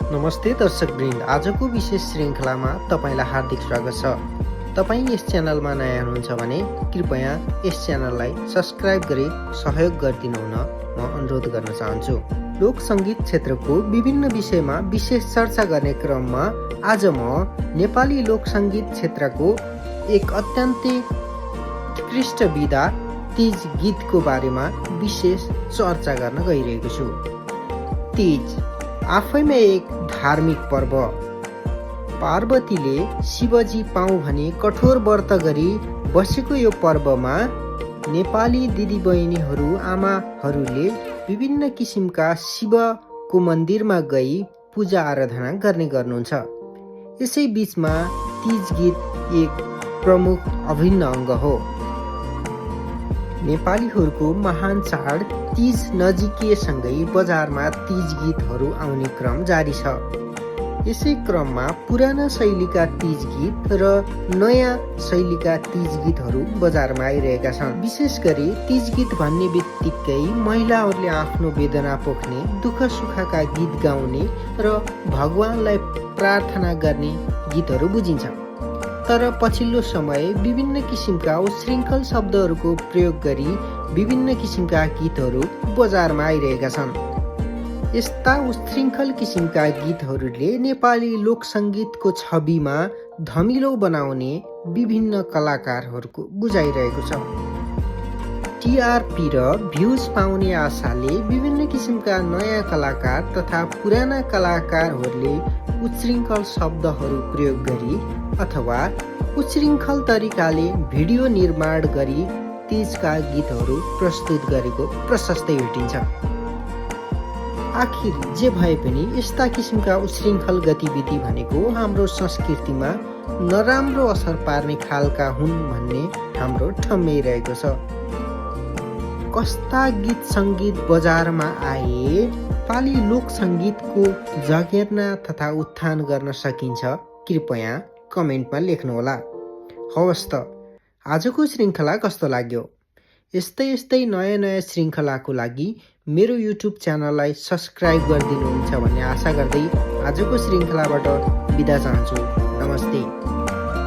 नमस्ते दर्शकवृन्द, आजको विशेष श्रृङ्खलामा तपाईँलाई हार्दिक स्वागत छ। तपाईँ यस च्यानलमा नयाँ हुनुहुन्छ भने कृपया यस च्यानललाई सब्सक्राइब गरी सहयोग गरिदिनु हुन म अनुरोध गर्न चाहन्छु। लोक सङ्गीत क्षेत्रको विभिन्न विषयमा विशेष चर्चा गर्ने क्रममा आज म नेपाली लोक सङ्गीत क्षेत्रको एक अत्यन्तै उत्कृष्ट विधा तीज गीतको बारेमा विशेष चर्चा गर्न गइरहेको छु। तीज आफैमा एक धार्मिक पर्व। पार्वतीले शिवजी पाऊँ भनी कठोर व्रत गरी बसेको यो पर्वमा नेपाली दिदीबहिनीहरू आमाहरूले विभिन्न किसिमका शिवको मन्दिरमा गई पूजा आराधना गर्ने गर्नुहुन्छ। यसै बीचमा तीज गीत एक प्रमुख अभिन्न अङ्ग हो। नेपालीहरूको महान चाड तीज नजिकिएसँगै बजारमा तीज गीतहरू आउने क्रम जारी छ। यसै क्रममा पुराना शैलीका तीज गीत र नयाँ शैलीका तीज गीतहरू बजारमा आइरहेका छन्। विशेष गरी तीज गीत भन्ने बित्तिकै महिलाहरूले आफ्नो वेदना पोख्ने, दुःख सुखका गीत गाउने र भगवानलाई प्रार्थना गर्ने गीतहरू बुझिन्छ। तर पछिल्लो समय विभिन्न किसिमका उच्छृङ्खल शब्दहरूको प्रयोग गरी विभिन्न किसिमका गीतहरू बजारमा आइरहेका छन्। यस्ता उच्छृङ्खल किसिमका गीतहरूले नेपाली लोक सङ्गीतको छविमा धमिलो बनाउने विभिन्न कलाकारहरूको बुझाइरहेको छ। टिआरपी र भ्युज पाउने आशाले विभिन्न किसिमका नयाँ कलाकार तथा पुराना कलाकारहरूले उच्छृङ्खल शब्दहरू प्रयोग गरी अथवा उच्छृङ्खल तरिकाले भिडियो निर्माण गरी तीजका गीतहरू प्रस्तुत गरेको प्रशस्तै भेटिन्छ। आखिर जे भए पनि यस्ता किसिमका उच्छृङ्खल गतिविधि भनेको हाम्रो संस्कृतिमा नराम्रो असर पार्ने खालका हुन् भन्ने हाम्रो ठम्मै रहेको छ। कस्ता गीत सङ्गीत बजारमा आए नेपाली लोक सङ्गीतको जगेर्ना तथा उत्थान गर्न सकिन्छ, कृपया कमेन्टमा लेख्नुहोला। हवस् त, आजको श्रृङ्खला कस्तो लाग्यो? यस्तै नयाँ श्रृङ्खलाको लागि मेरो युट्युब च्यानललाई सब्सक्राइब गरिदिनुहुन्छ भन्ने आशा गर्दै आजको श्रृङ्खलाबाट बिदा चाहन्छु। नमस्ते।